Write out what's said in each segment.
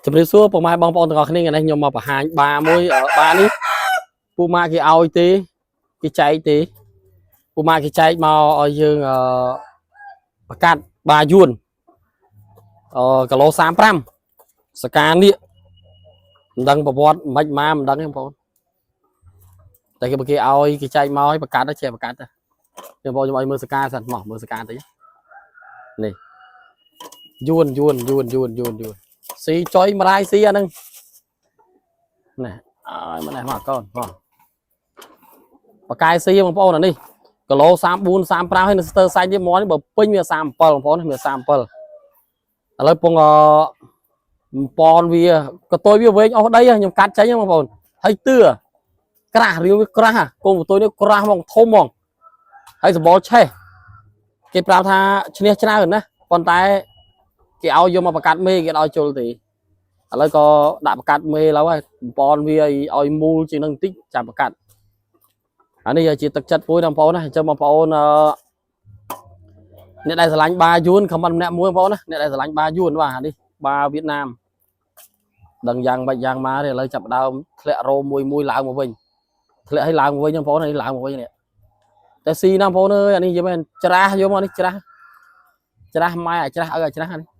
ជំរាបសួរពុកម៉ែបងប្អូនទាំងអស់គ្នាថ្ងៃនេះខ្ញុំមកបង្ហាញបាមួយអឺបានេះពូម៉ាគេឲ្យទេគេចែកទេពូម៉ាគេចែកមកឲ្យយើងអឺប្រកាសបាយួនអឺគីឡូ35សកានេះមិនដឹងប្រវត្តិមិនមកមិនដឹងទេបងប្អូនតែគេបើគេឲ្យគេចែកមកឲ្យប្រកាសទៅចេះប្រកាសទៅខ្ញុំបងខ្ញុំឲ្យមើលសកាសិនមកមើលសកាតិចនេះយួនយួនយួនយួនយួនយួន ស៊ីចុយម្ដាយស៊ីអាហ្នឹងណែអើយមកនេះមកកូនមកបកាយស៊ីបងប្អូនអានេះគីឡូ34 35ហើយនៅស្ទើសាច់ទៀតមកនេះបើពេញវា37បងប្អូនវា37ឥឡូវពងអប៉នវាកតុយវាវែងអស់ដីខ្ញុំកាត់ចេញបងប្អូនហើយទឿក្រាស់រាវវាក្រាស់កូនកតុយនេះក្រាស់ហ្មងធំហ្មងហើយសម្បល់ឆេះគេប្រាប់ថាឈ្នះច្រើនណាប៉ុន្តែគេឲ្យយកមកប្រកាសមេគេឲ្យជុលទេ ឥឡូវក៏ដាក់ប្រកាត់មេឡើយហើយបំពន់វាឲ្យមូលជាងនឹងបន្តិចចាំប្រកាត់អានេះជាទឹកចិត្តមួយបងប្អូនណាអញ្ចឹងបងប្អូនអឺអ្នកដែលស្រឡាញ់បាយួន comment ម្នាក់មួយបងប្អូនណាអ្នកដែលស្រឡាញ់បាយួនបាទអានេះបាវៀតណាមដឹងយ៉ាងបាច់យ៉ាងមកទេឥឡូវចាប់ដើមធ្លាក់រោមមួយមួយឡើងមកវិញធ្លាក់ឲ្យឡើងមកវិញបងប្អូននេះឡើងមកវិញនេះតែស៊ីណាបងប្អូនអើយអានេះនិយាយមែនច្រាស់យកមកនេះច្រាស់ច្រាស់ម៉ែអាច្រាស់ឲ្យអាច្រាស់នេះ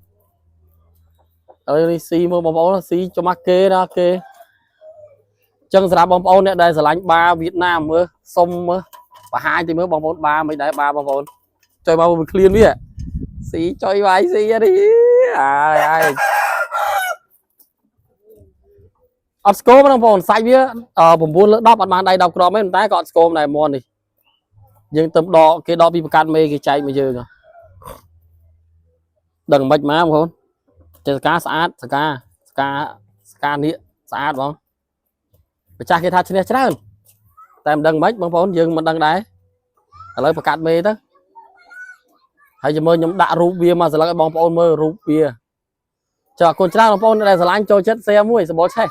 អើយស៊ីមើលបងប្អូនស៊ីចុះមកគេណាគេចឹងសម្រាប់បងប្អូនអ្នកដែលស្រឡាញ់បាវៀតណាមមើលសុំមើលបង្ហាញតិចមើលបងប្អូនបាមិនដែរបាបងប្អូនចុយមកវាឃ្លានវាស៊ីចុយវាយស៊ីនេះអើយអើយអត់ស្គមបងប្អូនសាច់វា9លើ10អត់បានដៃ10គ្រាប់ទេតែក៏អត់ស្គមដែរមន់នេះយើងទៅដកគេដកពីប្រកាសមេគេចែកមកយើងដឹងមិនមកបងប្អូន ចេះសកាស្អាតសកាសកាសកានេះស្អាតបងម្ចាស់គេថាឈ្នះច្រើនតែមិនដឹងមិនបងប្អូនយើងមិនដឹងដែរឥឡូវប្រកាសមេទៅហើយចាំមើលខ្ញុំដាក់រូបវាមកស្លឹកឲ្យបងប្អូនមើលរូបវាចុះអរគុណច្រើនបងប្អូនដែលស្រឡាញ់ចូលចិត្ត share មួយសម្បល់ឆេះ